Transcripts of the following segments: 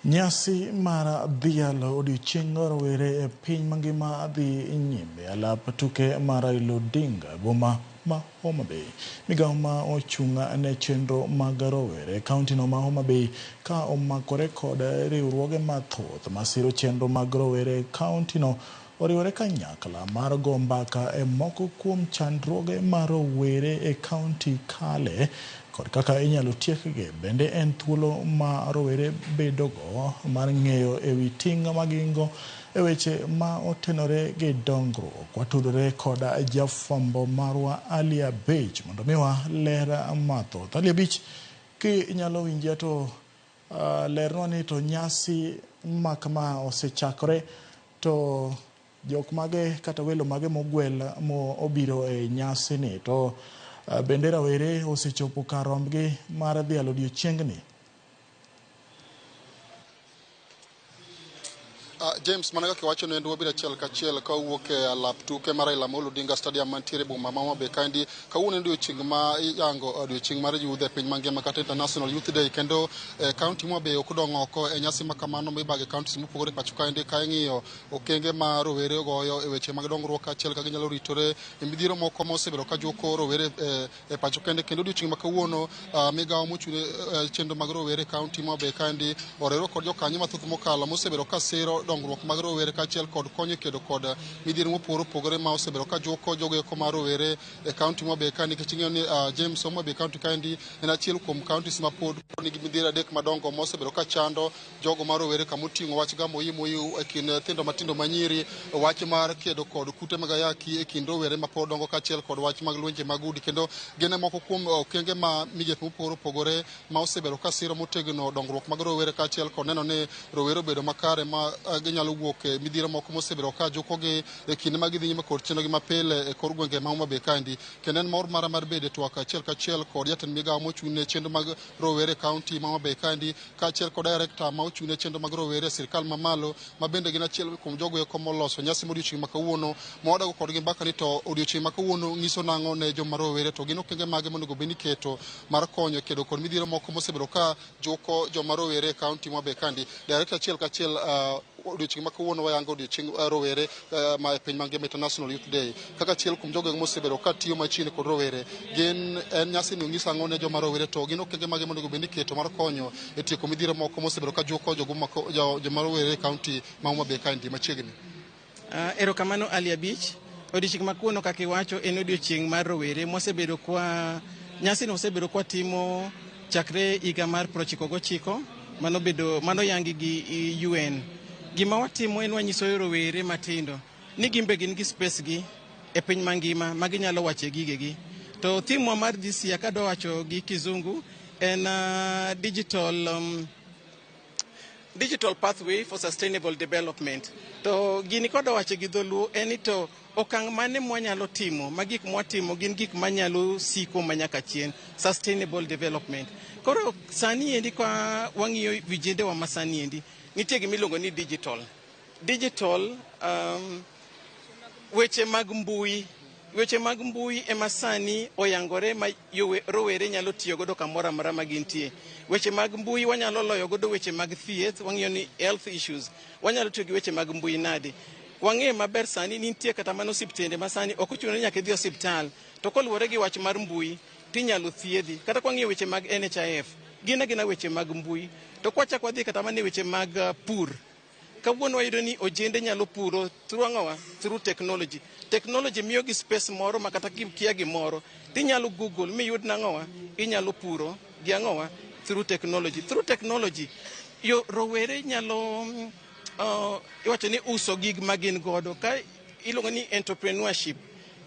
Nyasi mar dhialo odiochieng rowere e piny mangima dhi nyime alap tuke mar Raila Odinga boma ma Homa Bay. Migawo ma ochung' ne chenro mag rowere e kaunti no ma Homa Bay ka omakore kod riwruoge mathoth masiro chenro mag rowere e kaunti no oriwore kanyakla mar go mbaka e moko kuom chandruoge ma rowere e kaunti kale kod kaka inyalo tiekgi. Bende en thuolo ma rowere bedogo mar ng'eyo e wi ting' ma gin go e weche ma otenore gi dongruok. Watudore kod jafwambo marwa Ali Abich mondo miwa ler mathoth. Ali Abich, kinyalo winja to lernwa ni to nyasi ma kama osechakore to jok mage kata welo mage mogwel mo obiro e nyasi ni to bende rawere osechopo kar rombgi mar dhialo odiochiengni. James, mana kaka iwacho ne wabiro achiel kachiel ka owuok e alap tuke mar Raila Amolo Odinga Stadium mantiere e boma ma Homa Bay kaendi. Kawuono en odiochieng' ma iyango odiochieng' mar youth e piny mangima kata International Youth Day, kendo kaunti ma Homa Bay ok odong' oko e nyasi ma kamano mibago e counties mopogore e pacho kaendi ka ing'iyo okenge ma rowere goyo e weche mag dongruok kaachiel kaka ginyalo ritore e midhiero moko ma osebedo ka juko rowere e pacho kende. Kendo odiochieng' ma kawuono migawo mochung' ne chenro mag rowere e kaunti ma Homa Bay kaendi oriwre kod jokanyo mathoth mokalo mosebedo ka siro dongruok mag rowere kaachiel kod konyo e kedo kod midhiero mopogore opogore ma osebedo ka juko jogo eko mar rowere e kaunti ma Homa Bay ka, nikech ing'eyo ni James, Homa Bay kaunti kaendi en achiel kuom counties ma pod nigi midhiero adek madongo ma osebedo ka chando jogo ma rowere, kama oting'o wach gamo oimo e kind nyithindo matindo manyiri, wach mar kedo kod kute mag ayaki e kind rowere ma pod dongo, kaachiel kod wach mag lwenje mag udi. Kendo gin e moko kuom okenge ma migepe mopogore opogore ma osebedo ka siro motegno dongruok mag rowere kaachiel kod neno ni rowere obedo makare ma ginyalo wuok e midhiero moko mosebedo ka jukogi e kinde ma gidhi nyime kod chenrogi mapile e kor gwenge ma Homa Bay kaendi. Kendo en mor mara mar bedo e twak achiel kachiel kod jatend migawo mochung' ne chenro mag rowere e kaunti ma Homa Bay kaendi, kaachiel kod director ma ochung' ne chenro mag rowere e sirkal mamalo, ma bende gin achiel kuom jogo eko moloso nyasi mar odiochieng' ma kawuono, ma wadago kodgi mbaka ni to odiochieng' ma kawuono ng'iso nang'o ne joma rowere, to gin okenge mage monego bed ni iketo mar konyo kedo kod midhiero moko mosebedo ka juko joma rowere e kaunti ma Homa Bay kaendi. Director, achiel kachiel, odiochieng' ma kawuono wayango odiochieng rowere ma e piny mangima, International Youth Day, kaka achiel kuom jogo mosebedo ka tiyo machiegni kod rowere, gin en nyasi ni onyiso ang'o ne joma rowere, to gin okenge mage monego bed ni iketo mar konyo e tieko midhiero moko mosebedo ka juko joma rowere e kaunti ma Homa Bay kaendi machiegni? Erokamano Ali Abich. Odiochieng' ma kawuono, kaka iwacho, en odiochieng' mar rowere mosebedo kwa nyasino osebedo kwa timo chakre higa mar 99 mano bedo mano yangi gi UN. Gima watimo en wanyiso rowere matindo ni gin be gin gi space gi e piny mangima ma ginyalo wache gigegi. To theme wa mar this year, kadwa wacho gi kizungu, en digital pathway for sustainable development. To gini kodwa wacho gi dholuo en ni to okang' mane mwanyalo timo ma gik mwatimo gin gik manyalo siko manyaka chien, sustainable development. Koro sani endi ka wang'iyo vijendewa ma sani endi, nitie gima iluongo ni digital, weche mag mbui. Weche mag mbui ema sani oyangore ma rowere nyalo tiyo godo kamoro amora ma gintie. Weche mag mbui wanyalo loyo godo weche mag thieth, wang'iyo ni health issues, wanyalo tiyo gi weche mag mbui nade? Wang'eyo maber sani nitie kata mana osiptende ma sani ok ochuno ni nyaka idhi osiptal, to koluwore gi wach mar mbui tinyalo thiedhi. Kata kwang'iyo weche mag NHIF, gin agina weche mag mbui. To kwachako wadhi kata mana e weche mag pur, kawuono wayudo ni ojende nyalo puro through ang'owa? Through technology. Technology miyo gi space moro ma kata kikia gimoro tinyalo google miyud nang'owa, inyalo puro gi ang'owa? Through technology. Through technology yo rowere nyalo iwacho ni uso gig ma gin godo ka iluongo ni entrepreneurship.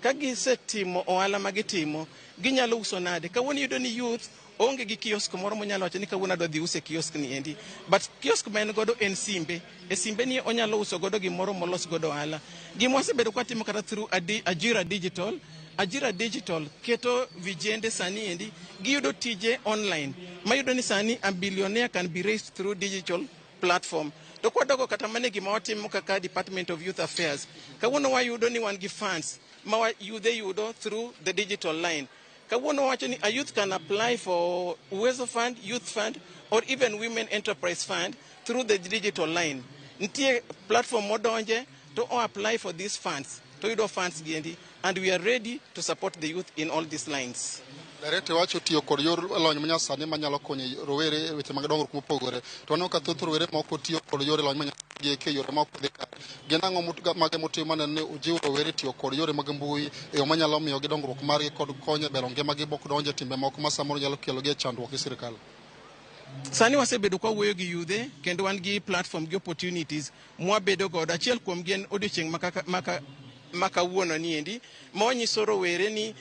Ka gisetimo ohala ma gitimo, ginyalo uso nade? Kawuono iyudo ni youth onge gi kiosk moro monyalo wacho ni kawuono adwa dhi uso e kiosk ni endi, but kiosk ma en godo en simbe. E simbe ni onyalo uso godo gimoro molos godo ohala. Gima wasebedo kwatimo kata through Ajira Digital. Ajira Digital keto vijende sani endi giyudo tije online, mayudo ni sani a billionaire can be raised through digital platform. To kwadogo kata mana e gima watimo kaka Department of Youth Affairs, kawuono wayudo ni wan gi funds ma yudhe yudo through the digital line. Kawuono wacho ni a youth can apply for Uwezo Fund, Youth Fund, or even Women Enterprise Fund. through the digital line. Nitie platform modonje to o apply for these funds to yudo funds giendi, and we are ready to support the youth in all these lines. Director wacho tiyo kod yor lony manyasani manyalo konyo rowere e weche mag dongruok mopogore. To waneno ka thoth rowere moko tiyo kod yore lony manyasani e yore ma ok dhi kare. Gin ang'o mage mutimo maneno ni ujiwo rowere tiyo kod yore mag mbui e yo manyalo miyogi dongruok margi kod konyo e bero ngimagi mok donjo e timbe moko ma samoro nyalo kelogi e chandruok gi sirikal? Sani wasebedo kwa wuoyo gi yudhe kendo wan gi platform gi opportunities mwabedo godo. Achiel kuom gi en odiochieng' ma kawuono ni endi, ma wanyiso rowere ni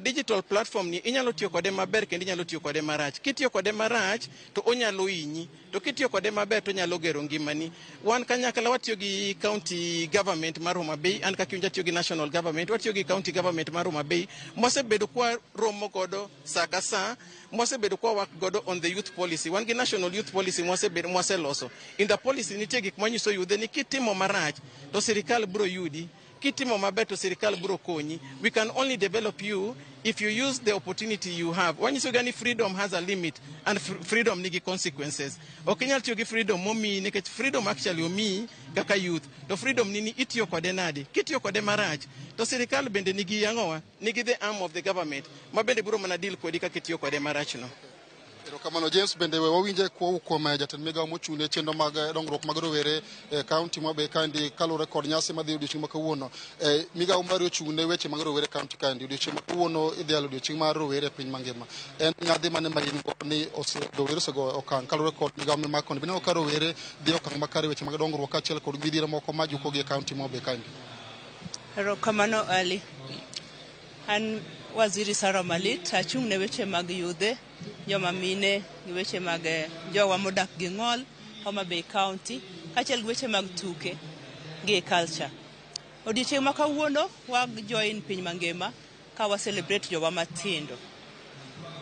digital platform ni inyalo tiyo kode maber kendo inyalo tiyo kode marach. Kitiyo kode marach to onyalo hinyi, to kitiyo kode maber to onyalo gero ngimani. Wan kanyakla watiyo gi county government mar Homa Bay, an kaka atiyo gi national government, watiyo gi county government mar Homa Bay, mwasebedo kwa romo godo sa ka sa, mwasebedo kwa work godo on the youth policy. Wan gi national youth policy mwasebedo mwaseloso. In the policy nitie gik manyiso yudhe ni kitimo marach to sirikal biro yudi, kitimo maber to sirikal biro konyi. We can only develop you if you use the opportunity you have. Wanyiso ga ni freedom has a limit and freedom nigi consequences. Ok inyal tiyo gi freedom momiyi, nikech freedom actually omiyi kaka youth, to freedom nini itiyo kode nade? Kitiyo kode marach to sirikal bende nigi ang'owa, nigi the arm of the government ma bende biro mana deal kodi kaka itiyo kode marach no. Erokamano, James. Bende we wawinje kuom jatend migawo mochung' ne chenro mag dongruok mag rowere e kaunti ma Homa Bay kaendi, kaluwore kod nyasi madhi odiochieng' ma kawuono. Migawo mari ochung' ne weche mag rowere e kaunti kaendi. Odiochieng' ma kawuono idhialo odiochieng' mar rowere e piny mangima. En nyadhi mane ma in go ni rowere osego okang' kaluwore kod migawo mimako? Bineno ka rowere dhi e okang' makare e weche mag dongruok kaachiel kod midhiero moko ma jukogi e kaunti ma Homa Bay kaendi? Erokamano, Ali. An Waziri Sara Malit, achung' ne weche mag yudhe, joma mine gi weche mag jowa modak gi ng'ol, Homa Bay County, kaachiel gi weche mag tuke gi culture. Odiochieng' ma kawuono wa join piny mangima ka wa celebrate jowa matindo.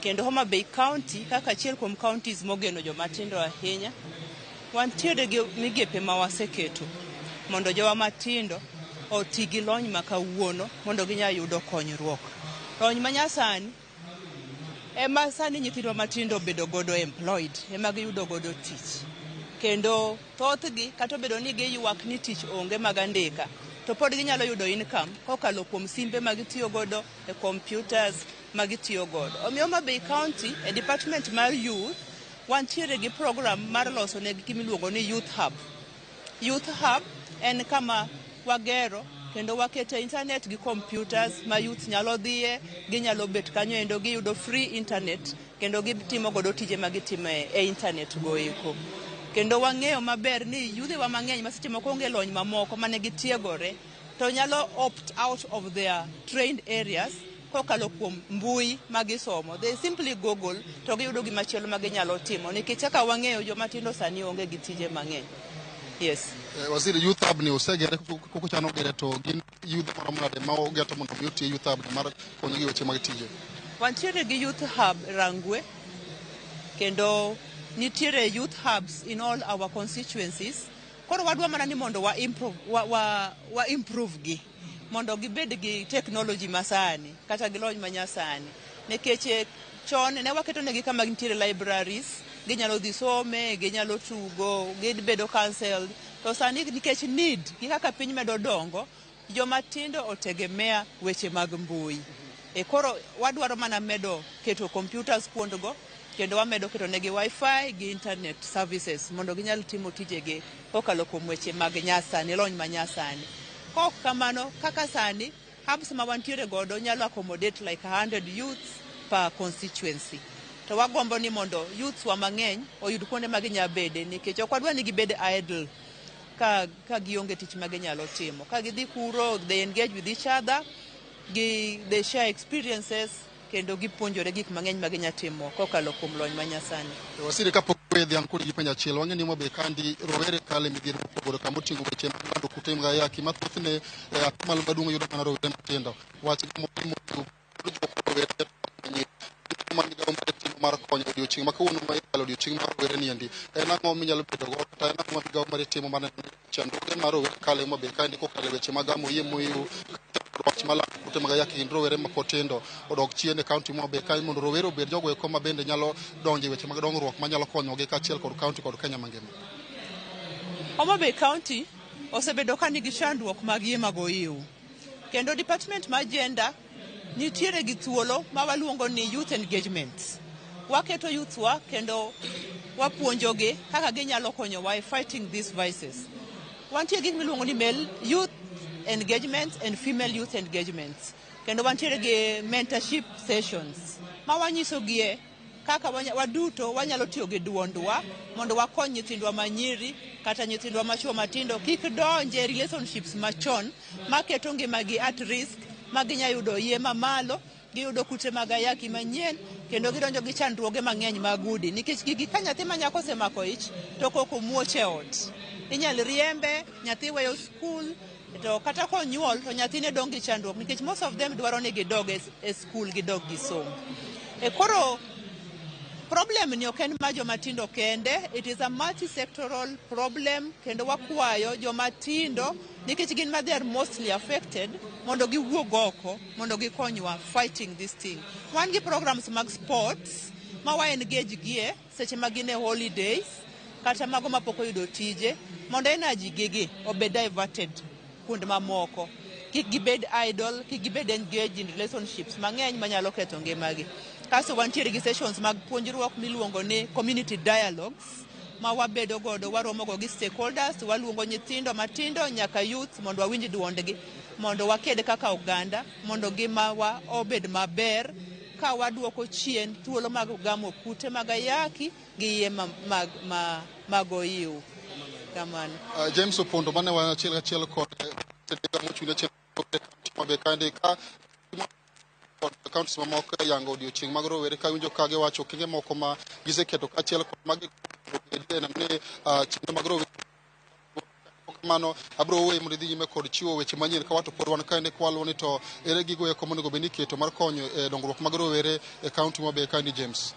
Kendo Homa Bay County kaka achiel kuom counties mogeno joma tindo ahinya, wantiere gi migepe ma waseketo mondo jowa matindo oti gi lony ma kawuono mondo ginyal yudo konyruok. Lony manyasani ema sani nyithindwa matindo obedo godo employed, ema giyudo godo tich. Kendo thothgi kata obedo ni giywak ni tich onge mag andika, to pod ginyalo yudo income kokalo kuom simbe ma gitiyo godo e computers ma gitiyo godo. Omiyo Homa Bay County e department mar youth wantiere gi program mar loso negi gimiluongo ni Youth Hub. Youth Hub en kama wagero kendo wakete internet gi computers ma youth nyalo dhiye, ginyalo bet kanyo endo giyudo free internet kendo gitimo godo tije ma gitimo e internet go eko. Kendo wang'eyo maber ni yudhewa mang'eny ma seche moko onge lony mamoko mane gitiegore to nyalo opt out of their trained areas kokalo kuom mbui ma gisomo. They simply google to giyudo gimachielo ma ginyalo timo, nikech kaka wang'eyo, joma tindo sani onge gi tije mang'eny. Yes. Waziri, Youth Hub ni osegere koko chano gere, to gin youth maromo nade ma ogeto mondo mi oti Youth Hub ni mar konyogi e weche mag tije? Wantiere gi Youth Hub Rangwe, kendo nitiere youth hubs in all our constituencies. Koro wadwa mana ni mondo wa improve gi mondo gibed gi technology masani kata gi lony manyasani, nikech chon ne waketo negi kama nitiere libraries, ginyalo dhi some, ginyalo tugo, gibedo counselled. To sani, nikech need gi kaka piny medo dongo, joma tindo otegemea weche mag mbui. E koro wadwaro mana medo keto computers kuondgo, kendo wamedo keto negi wifi gi internet services mondo ginyal timo tijegi kokalo kuom weche mag nyasani, lony manyasani. Kok kamano, kaka sani hubs ma wantiere godo nyalo accommodate like 100 youths per constituency, to wagombo ni mondo youths wa mang'eny oyud kuonde ma ginya bede, nikech ok wadwa ni gibed idle ka gionge tich ma ginyalo timo. Ka gidhi kuro, they engage with each other, they share experiences kendo gipuonjore gik mang'eny ma ginya timo kokalo kuom lony manyasani. Waziri, kapok we dhiang' kodi gi penjo achiel, wang'e ni Homa Bay kandi rowere kale midhiero mopogore, kama oting'o weche mag lando kute mag ayaki ma thothne atamalo maduong' yudo mana rowere matindo. Wach gamo rowere ma migawo mar timo mar konyo odiochieng' ma kawuono ma ikalo odiochieng' mar rowere ni endi, en ang'o minyalo bedo go, kata en ang'o ma migawo mari timo mar neno ni chandruoge mar rowere kale Homa Bay kaendi kokalo e weche mag gamo yie moyiw, wach mar lando kute mag ayaki kind rowere mapod tindo odok chien e kaunti ma Homa Bay kae, mondo rowere obed jogo eko ma bende nyalo donjo e weche mag dongruok manyalo konyogi kaachiel kod kaunti kod Kenya mangima? Homa Bay County osebedo ka nigi chandruok mag yie mag oiw. Kendo department mar gender nitiere gi thuolo ma waluongo ni youth engagement. Waketo youth wa kendo wapuonjogi kaka ginyalo konyowa e fighting these vices. Wantie gi gik miluongo ni male youth engagement and female youth engagement. Kendo wantiere gi mentorship sessions ma wanyisogie kaka waduto wanyalo tiyo gi duondwa mondo wakony nyithindwa manyiri kata nyithindwa machuo matindo kik donje relationships machon maketo ngimagi at risk, ma ginya yudo yie mamalo, giyudo kute mag ayaki manyien, kendo gidonjo gi chandruoge mang'eny mag udi, nikech gigi ka nyathi ma nyako osemako ich to koko muoch e ot, inyal riembe, nyathi weyo skul, to kata konyuol to nyathine dong' gi chandruok, nikech most of them dwaro ni gidog e skul, gidog gisom. E koro problem ni ok en ma joma tindo kende, it is a multi-sectoral problem, kendo wakwayo joma tindo, nikech gin ma they are mostly affected, mondo giwuog oko mondo gikonywa fighting this thing. Wan gi programs mag sports ma wa engage gie seche ma gin e holidays kata mago mapok oyudo tije, mondo energy gigi obed diverted kuond mamoko, kik gibed idle, kik gibed engaged in relationships mang'eny manyalo ketho ngimagi. Kasto wantiere gi sessions mag puonjruok miluongo ni community dialogues ma wabedo godo, waromo go gi stakeholders, waluongo nyithindo matindo nyaka youth mondo wawinj duondgi, mondo waked kaka oganda mondo ngimawa obed maber, ka waduoko chien thuolo mag gamo kute mag ayaki gi yie mag oiw. Kamano. James Opondo, mane wan achiel kachiel kod mochung' ne chenro Homa Bay kaendi ka kod counties mamoko e yango odiochieng' mag rowere, ka winjo ka giwacho okenge moko ma giseketo kaachiel kod magi neno ni chenro mag rowere. Kamano abiro weyi mondo idhi nyime kod chiwo weche manyien ka wato pod wan kaendi kwaluwo ni to ere gigo eko monego bed ni iketo mar konyo e dongruok mag rowere e kaunti ma Bay kaendi, James.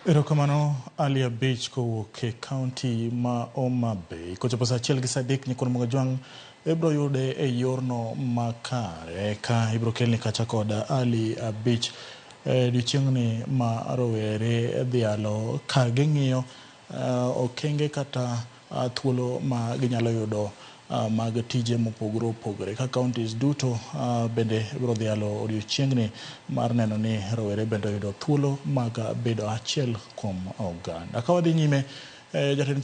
Erokamano, Ali Abich, kowuok e kaunti ma Homa Bay. Kochopo saa 1 gi saa 3, nyikwan Mogajwang' ibiro yude e yorno makare ka ibiro kelni kacha kod Ali Abich e odiochieng'ni ma rowere dhialo ka ging'iyo okenge kata thuolo ma ginyalo yudo mag tije mopogore opogore ka counties duto bende biro dhialo odiochieng'ni mar neno ni rowere bende oyudo thuolo mag bedo achiel kuom oganda. Ka wadhi nyime, jatend